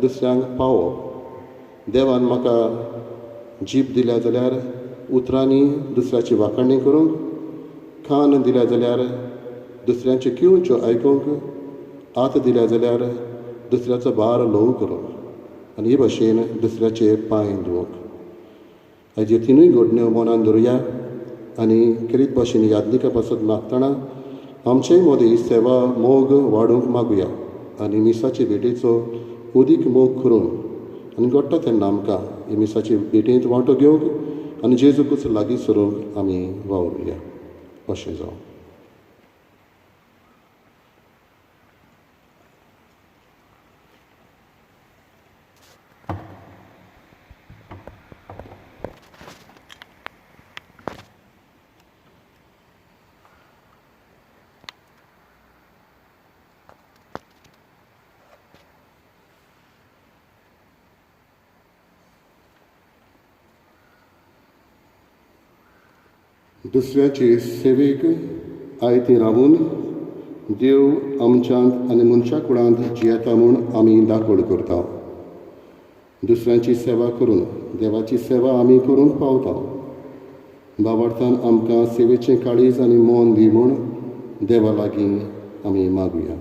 दुसऱ्यांक पावप. देवान म्हाका जीब दिल्या जाल्यार उतरांनी दुसऱ्याची वाखाणी करूंक, कान दिल्या जाल्यार दुसऱ्यांच्यो किंवच्यो आयकूंक, हात दिल्या जाल्यार दुसऱ्याचो भार ल्हवू करूंक, आनी हे भाशेन दुसऱ्याचे पांय धुवंक. आयज ह्यो तिनूय घडण्यो मनान धरुया आनी खेरीत भाशेन यादनिका पासत मागतना आमचेय मदीं सेवा मोग वाडोवंक मागुया आनी मिसाचे भेटेचो अदीक मोग करून आनी घडटा तेन्ना आमकां हे मिसाचे भेटेंत वांटो घेवंक आनी जेजूकूच लागीं सरूंक आमी वावरुया. अशें जावं. दुसऱ्याचे सेवेक आयते रावून देव आमच्यांत आनी मनशा कुळांत जियेता म्हूण आमी दाखोड करता. दुसऱ्यांची सेवा करून देवाची सेवा आमी करूंक पावता. भावार्थान आमकां सेवेचें काळीज आनी मन दी म्हूण देवा लागीं आमी मागुया.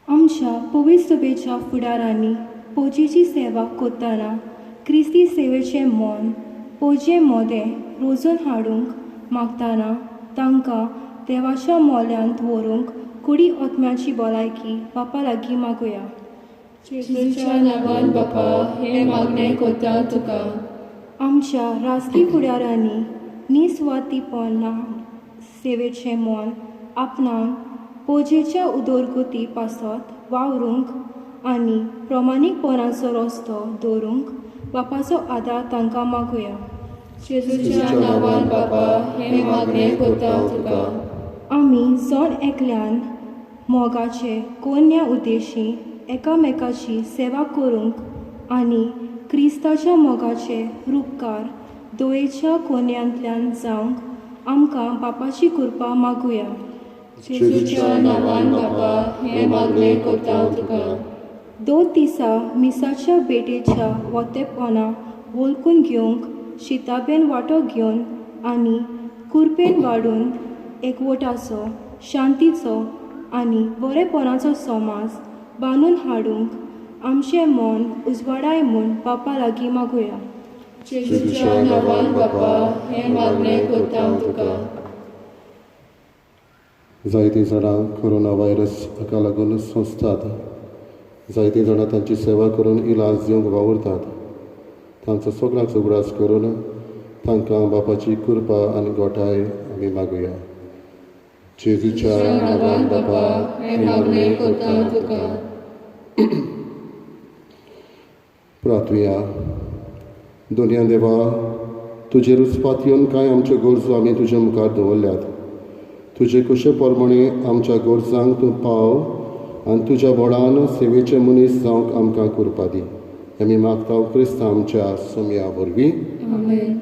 आमच्या पवित्र सभेच्या फुडारांनी पोजेची सेवा करतना क्रिस्ती सेवेचें मन पोजे मोदें रोजून हाडूंक मागतना तांकां देवाच्या मोल्यांत व्हरूंक कुडी आत्म्याची भलायकी बापा लागीं मागुया. जेजूच्या नांवान बापा हें मागणें करता तुका. आमच्या राजकी फुडाऱ्यांनी निस्वार्थीपणा सेवेचें मन आपणावन पोजेच्या उदरगती पासत वावरूंक आनी प्रमाणीकपणाचो रस्तो दवरूंक बापाचो आदार तांकां मागुया. जेजूच्या नांवान बापा हें मागणें करता तुका. आमी जण एकल्यान मोगाचे कोन्या उद्देशी एकामेकाची सेवा करूंक आनी क्रिस्ताच्या मोगाचे रुपकार दयेच्या कोन्यांतल्यान जावंक आमकां बापाची कृपा मागुया. जेजूच्या नांवान बापा हें मागणें करता तुका. 2 दिसा मिसाच्या भेटेच्या वतेपणा वळखून घेवंक शिताबेन वांटो घेवन आनी कुरपेन वाडून एकवटाचो, शांतीचो आनी बरेपणाचो समाज बांदून हाडूंक आमचें मन उजवाडाय म्हूण बापा लागीं मागुया. जेजूच्या नांवान बापा हें मागणें करता तुका. जायतीं जाणां कोरोना व्हायरस हाका लागून सोंसतात. जायतीं जाणां तांची सेवा करून इलाज दिवंक वावुरतात. तांचो सगळ्यांचो उगडास करून तांकां बापाची कृपा आनी गोठाय आमी मागुया. जेजूच्या नांवान बापा हें मागणें करता तुका. प्रार्थुया. दोनया देवा, तुजेरूच पातयेवन कांय आमच्यो गरजो आमी तुज्या मुखार दवरल्यात. तुजे कुशे प्रमाणे आमच्या गरजांक तूं पाव आनी तुज्या बळान सेवेचे मनीस जावंक आमकां कृपा दी. आमी मागता क्रिस्त आमच्या सोमया वरवीं. आमेन.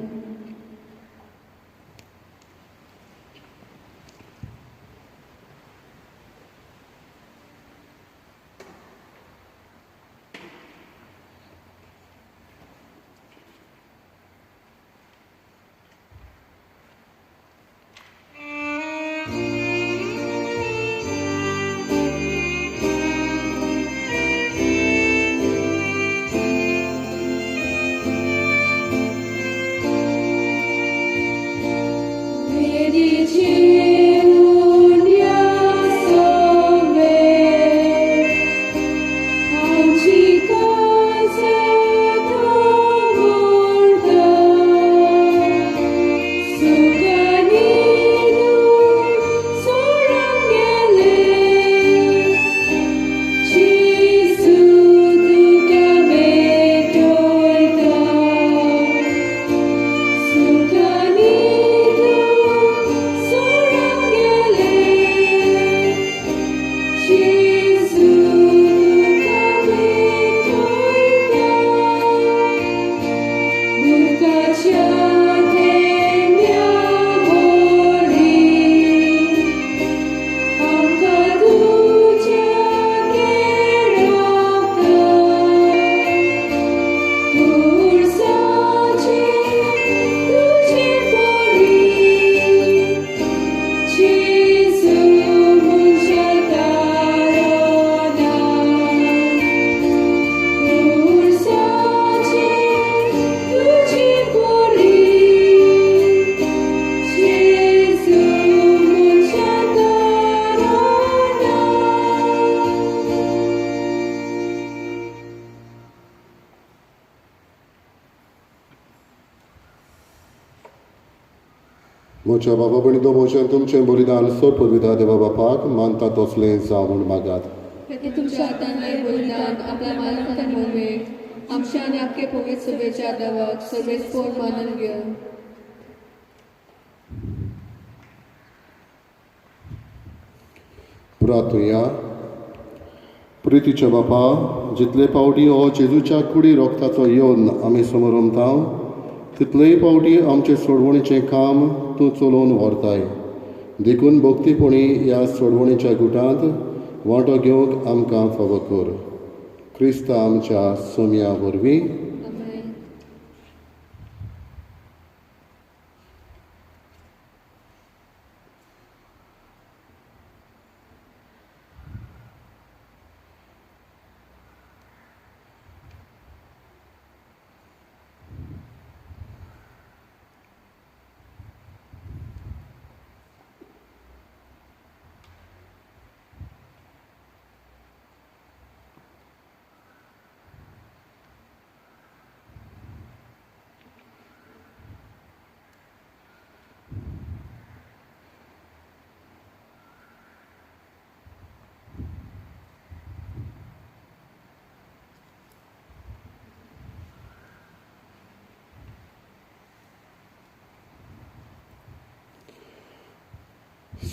म्हज्या बाबा भयणींनो, म्हजें तुमचें बलिदान सोड देवा बापाक मानता तसलें जावं म्हूण मागात. तुमच्या हातांतलें बलिदान आपल्या मालकान आनी मोमेक आमच्या आनी आपके पवित्र सभेच्या देवाक सगळेच मानून घेवन. प्रार्थुया. प्रितीच्या बापा, जितले पावटी हो जेजूच्या कुडी रोगताचो येवन आमी समोर तितलेय पावटी आमचे सोडवणीचें काम तूं चलोवन व्हरताय. देखून भक्तीपणी ह्या सोडवणीच्या गुटांत वांटो घेवंक आमकां फावो कर. क्रिस्त आमच्या सोमया वरवीं.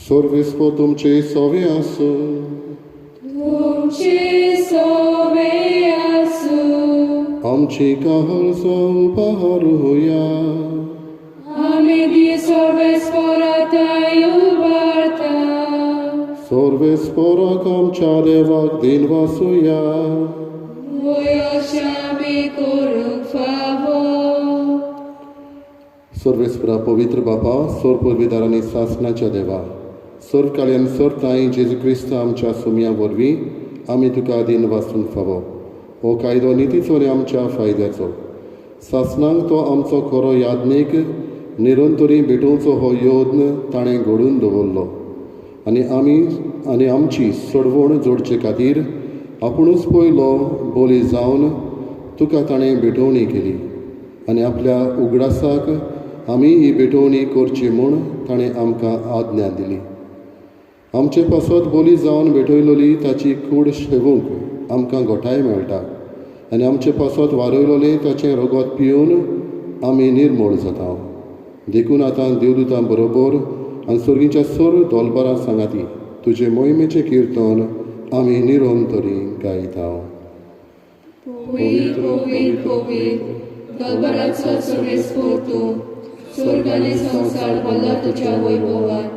सर्वेस्पोर तुमचे सोवे आसूं. तुमचे सोवे आसूं. आमची कहल उपहारुया. आमी दी सर्वेस्पोराताय उबारता. सर्वेस्पोराक आमच्या देवाक दिन वासुया. वय अशें आमी करूंक फावो. सर्वेस्परा पवित्र बापा, सोर पुर्विदार आनी सासणाच्या देवा, सर्व काल्यान सर्व ताई जेजू क्रिस्त आमच्या सुमया वरवीं आमी तुका दिन वासूंक फावो. हो कायदो नितीचो आनी आमच्या फायद्याचो. सासणांक तो आमचो खरो याज्ञीक निरंतरी भेटोवचो हो यत्न ताणें घडून दवरलो आनी आमी आनी आमची सोडवण जोडचे खातीर आपुणूच पयलो बोली जावन तुका ताणें भेटवणी केली आनी आपल्या उगडासाक आमी ही भेटवणी करची म्हूण ताणें आमकां आज्ञा दिली. आमचे पासत बोली जावन भेटयलोली ताची कूड शेवूंक आमकां घोटाय मेळटा आनी आमचे पासत वारयलोलें ताचें रगत पिवन आमी निर्मूळ जाता. देखून आतां देवदूतां बरोबर आनी सर्गीच्या सर्व दोलबारां सांगाती तुजे मोहिमेचें किर्तन आमी निरंतरी गायता. पवित्र पवित्र पवित्र दोलबाराचो सर्वेस्पोर तूं, स्वर्ग आनी संवसार भरला तुज्या वैभवान.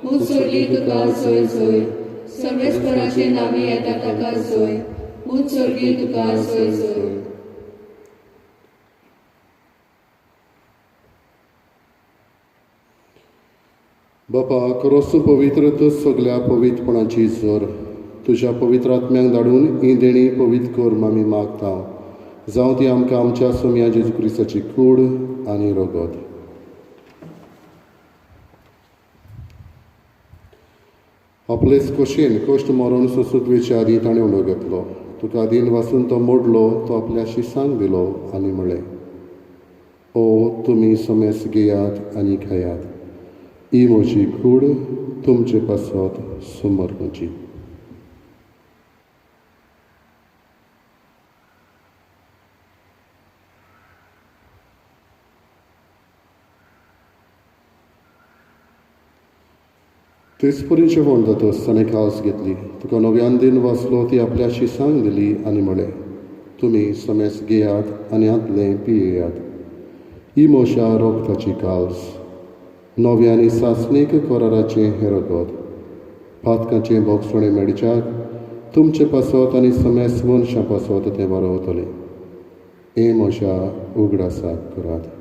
उत्सर्गी तुका जय जय. सर्वेस्पराचे नांवी येता ताका जय. उत्सर्गी तुका जय जय. बापा, क्रोस पवित्र तूं सगल्या पवित्रपणाची जोर. तुज्या पवित्र आत्म्यांक धाडून ही देणी पवित्र कर आमी मागता. जावं ती आमकां आमच्या सोम्या जेजू क्रिस्ताची कूड आनी रगत. आपलेच खोशयेन कश्ट मरण सोंसूंक वेचे आदीं ताणें उंडो घेतलो. तुका दिन वासून तो मोडलो, तो आपल्या शिसांक दिलो आनी म्हळें, ओ तुमी समेस घेयात आनी खायात. ही म्हजी कूड तुमचे पासत समर्पची. तेच परी जेवण जातच ताणें कास घेतली, तुका नव्यान दिन वाचलो, ती आपल्या शिसांक दिली आनी म्हळें, तुमी समेस घेयात आनी हांतलें पियेयात. ही म्हज्या रगताची काल्स, नव्या आनी सासणीक कराराचें हें रगत. पातकाचें भोगसणें मेळच्याक तुमचे पासत आनी समेस मनशां पासत तें बरोवतलें. हें म्हज्या उगडासाक करात.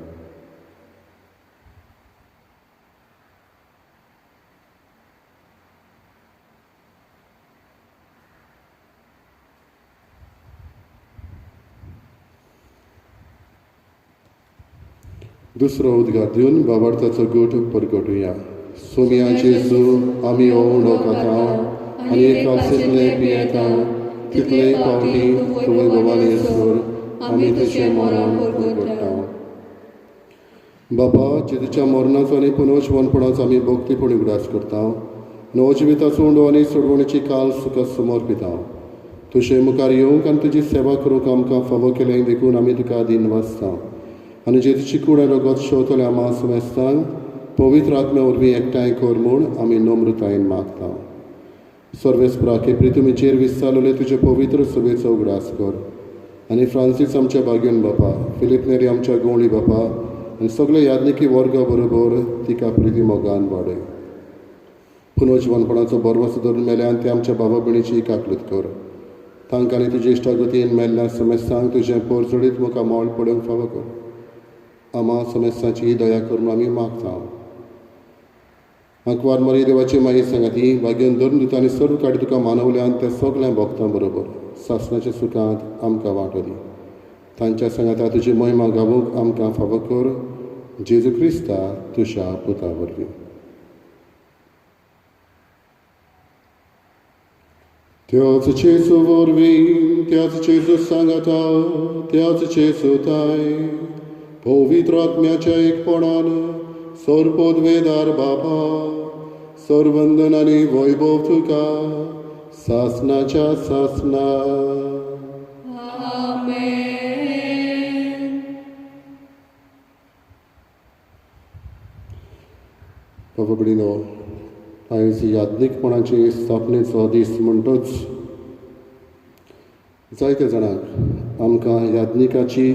दुसरो उदगार दिवन बाबार्थाचो गोठ परगटुया. सोम्या जेजू, आमी हो उंडो खाता आनी एक कालसेंतलें पियेता, तितले फावटी तुवें भवानी सोर आमी तुजें मरण परगट्टा. बापा, जेजूच्या मरणाचो आनी पुनर्जिवनपणाचो आमी भक्तीपणी उगडास करता. नवजिविताचो उंडो आनी सोडवणेची काल तुका समर्पिता. तुजे मुखार येवंक आनी तुजी सेवा करूंक आमकां फावो केलें देखून आमी तुका दिन वाचता. आनी जेजूची कूड आनी रगत शेवतल्या आमा समेस्तांक पवित्र आत्म्या वरवीं एकठांय कर म्हूण आमी नम्रतायेन मागता. सर्वेस्पराके प्रितुमीचेर विस्तारलेले तुजे पवित्र सभेचो उगडास कर आनी फ्रांसीस आमच्या बागेन बापा, फिलीप नेरी आमच्या गवळी बापा आनी सगळे याज्ञिकी वर्गा बरोबर तिका प्रिती मोगान वाडय. पुनर्जिवनपणाचो बरवस धरून मेल्यान ते आमच्या बाबा भयणीची काकलूत कर. तांकां आनी तुजे इश्टागतीन मेल्ल्या समेस्तांक तुजें पोरजडीत मुखार मोल पडूंक फावो कर. आमा समेस्तांची दया करून आमी मागता. आंकवार मरी देवाची माई सांगाती भाग्यान धरून दिता आनी सर्व काडी तुका मानवल्यान त्या सगळ्या भक्तां बरोबर सासणाच्या सुखांत आमकां वांटो दी. तांच्या सांगाता तुजी महिमा गावूंक आमकां फावो कर. जेजू क्रिस्ता तुज्या पुता वरवीं. त्याच जेजू वरवीं, त्याच जेजू सांगाता, त्याच जेजू ताय पवित्र आत्म्याच्या एकपणान सर्वपदवेदार बापा, सर्वंदन आनी वैभव तुका सासणाच्या सासणा. आमेन. बाबा भयणीनो, आयज याज्ञीकपणाची स्थापनेचो दीस म्हणटच जायते जाणांक आमकां याज्ञिकाची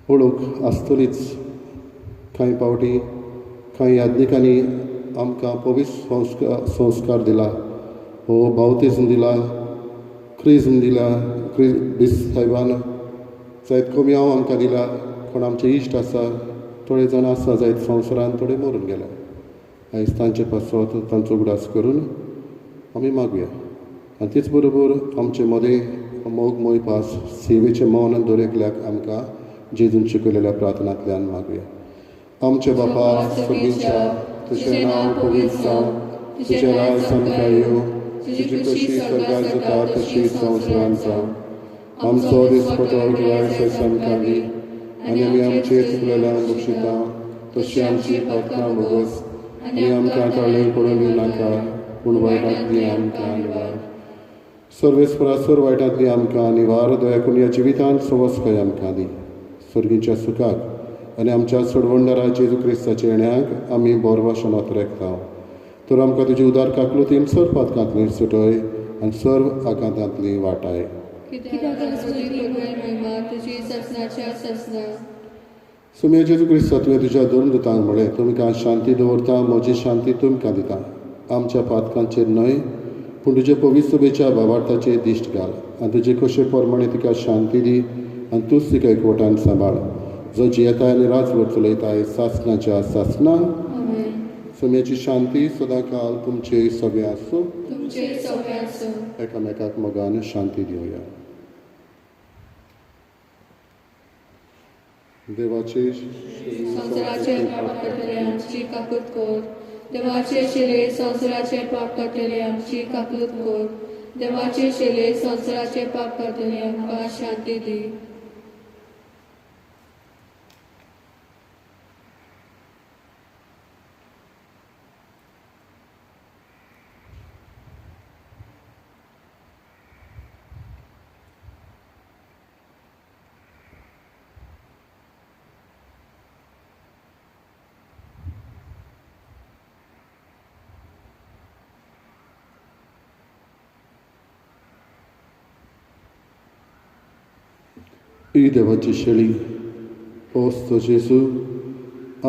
वळख आसतलीच. कांय पावटी कांय याज्ञिकांनी आमकां पवित्र संस्कार दिला, हो बावतिज्म दिला, क्रिज्म दिला, बिस सायबान जायत कमी हांव आमकां दिला. कोण आमचे इश्ट आसा, थोडे जाण आसा जायत संवसारान, थोडे मरून गेले. आयज तांचे पासत तांचो उगडास करून आमी मागुया आनी तेच बरोबर आमचे मदें मोगमय पास सेवेचें मौन दरेकल्याक आमकां जेजून शिकयलेल्या प्रार्थनांतल्यान मागुया. आमचे बापा सर्गीच्या, तुजें नांव पवित्र जावं, तुजें राज आमकां येवं, तुजी कशी स्वर्गार जाता तशी संवसारांत जावं. आमचो दिसपटो गिरायक आमकां दी आनी आमी आमचे चुकलेल्यांक बक्षिता तशी आमची पातकां भोगस आनी आमकां ताळें पडून दिवनाका, पूण वायटांतली आमकां निवार. सर्वेस्परा सर वायटांतली आमकां निवार, दया करून ह्या जिवितांत सवसकाय आमकां दी. सर्गीच्या सुखाक आनी आमच्या सोडवणदारा जेजू क्रिस्ताच्या येण्याक आमी बोरवाशनात रेखता. तर आमकां तुजी उदार काकलुतीन सर पातकांतली सुटय आनी सर्व आकांतांतली वाटाय. सुम्या जेजू क्रिस्ता, तुवें तुज्या धर्मदूतांक म्हळें, तुमकां शांती दवरता, म्हजी शांती तुमकां दिता. आमच्या पातकांचेर न्हय पूण तुजे पवित्र सभेच्या भावार्थाचेर दिश्ट घाल आनी तुजे कशे प्रमाणे तिका शांती दी आनी तूंच तिका एकवटान सांबाळ, जो जियेता आनी राजवट चलयताय सासणाच्या सासणा. सुम्याची शांती सदांकाल तुमचे सगळे आसूं. एकामेकाक मोगान शांती दिवया. देवाचे संवसाराचे पाप काडटले आमची काकूत कर, देवाचे शिले संवसाराचे पाप काडटले आमची काकूत कर, देवाचे शिले संवसाराचे पाप काडटले आमकां शांती दी. ही देवाची शेळी ओस्त जेजू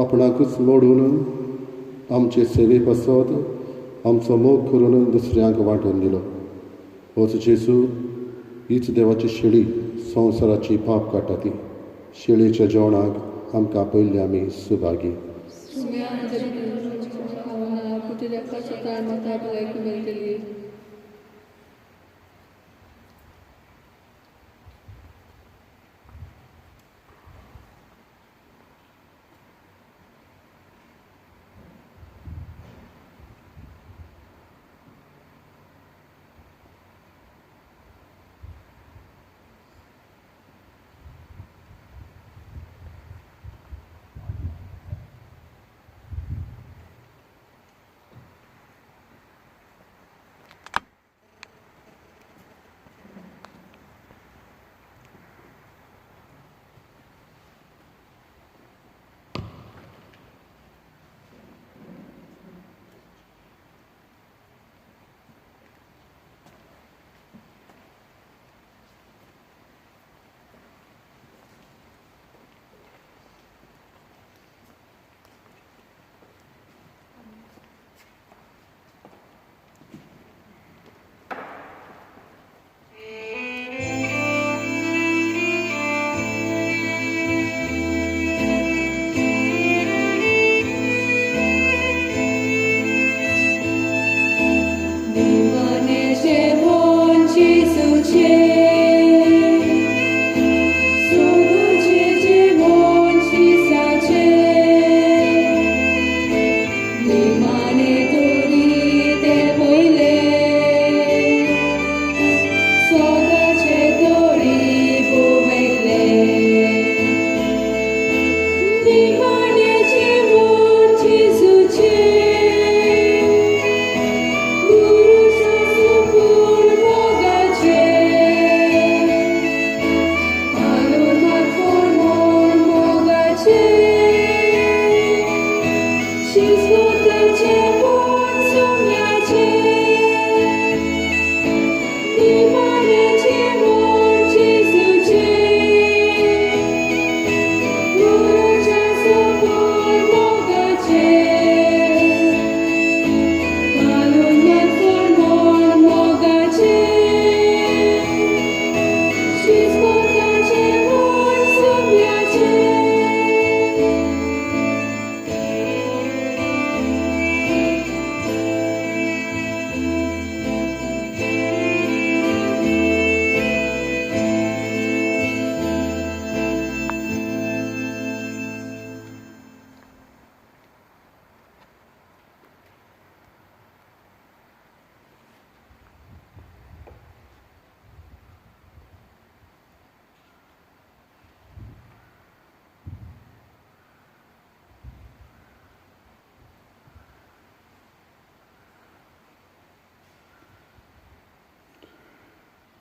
आपणाकूच मोडून आमचे सेवे पासत आमचो मोग करून दुसऱ्यांक वांटून दिलो. होच जेजू हीच देवाची शेळी संवसाराची पाप काडटा. ती शेळयेच्या जेवणाक आमकां पयली आमी सुभागी.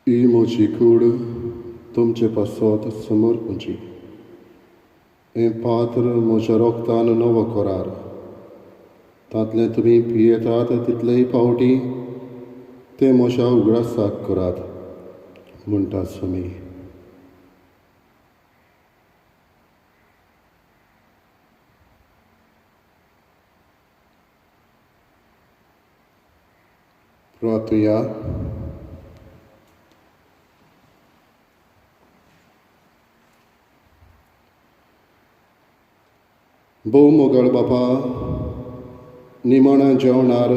ही म्हजी कूड तुमचे पासत समर्पूची. हें पात्र म्हज्या रोगतान नवो करार. तांतलें तुमी पियेतात तितलेय पावटी तें म्हज्या उगडासाक करात म्हणटा स्वामी. प्रार्थुया. भोव मोगाळ बापा, निमाणा जेवणार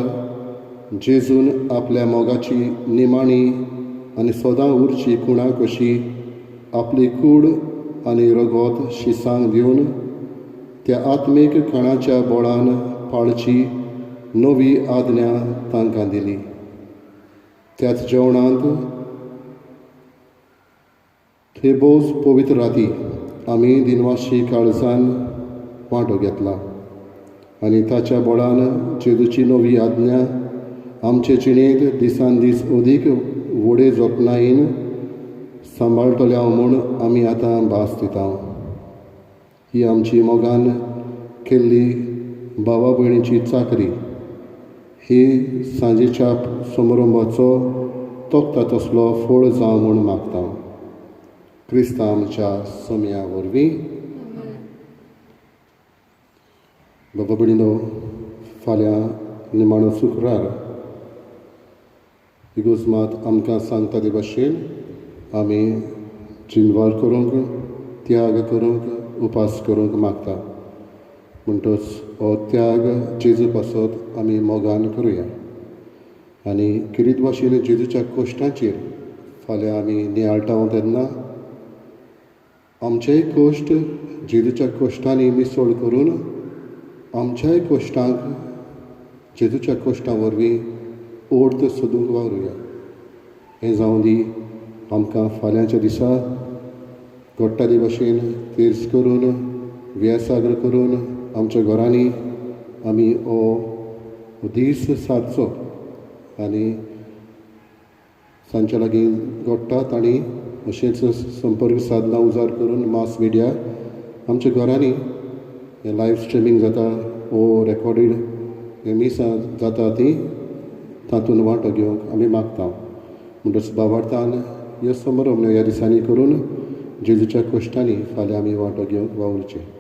जेजून आपल्या मोगाची निमाणी आनी सदां उरची खुणा कशी आपली कूड आनी रगत शिसांक दिवन त्या आत्मीक खाणाच्या बोळान पाळची नवी आज्ञा तांकां दिली. त्याच जेवणांत थंय भोव पवित्र राती आमी दिनवाशी काळजान वांटो घेतला आनी ताच्या बळान जेजूची नवी आज्ञा आमचे जिणेंत दिसान दीस अदीक व्हडे जतनायेन सांबाळटल्या म्हूण आमी आतां भास दिता. ही आमची मोगान केल्ली भावा भयणीची चाकरी. ही सांजेच्या समारंभाचो तोखता तसलो फळ जावं म्हूण मागता. क्रिस्तांव आमच्या सोम्या वरवीं. बाबा भयणीनो, फाल्यां निमाणो शुक्रार. इगोर्ज मात आमकां सांगता ते भाशेन आमी जिनवार करूंक, त्याग करूंक, उपास करूंक मागता. म्हणटच हो त्याग जेजू पासत आमी मोगान करुया आनी किरीत भाशेन जेजूच्या कोश्टांचेर फाल्यां आमी नियाळटा तेन्ना आमचेय कोश्ट जेजूच्या कोश्टांनी मिसळ करून आमच्याय कोश्टांक जेजूच्या कोश्टां वरवीं ओर्द सोदूंक वावरुया. हें जावं दी आमकां फाल्यांच्या दिसा घडटा ते भाशेन तीर्स करून, वेसाग्र करून आमच्या घरांनी आमी हो दीस सारचो आनी सांच्या लागीं घडटा तांणी अशेंच संपर्क साधना उजार करून मास मिडिया आमच्या घरांनी हें लायव स्ट्रिमींग जाता वो रेकॉर्डेड हें मिसां जाता ती तातूंत वांटो घेवंक आमी मागता. म्हणटच बाबार्थान ह्यो समारंभ ह्या दिसांनी करून जेजूच्या कोश्टांनी फाल्यां आमी वांटो घेवंक वावुरचें.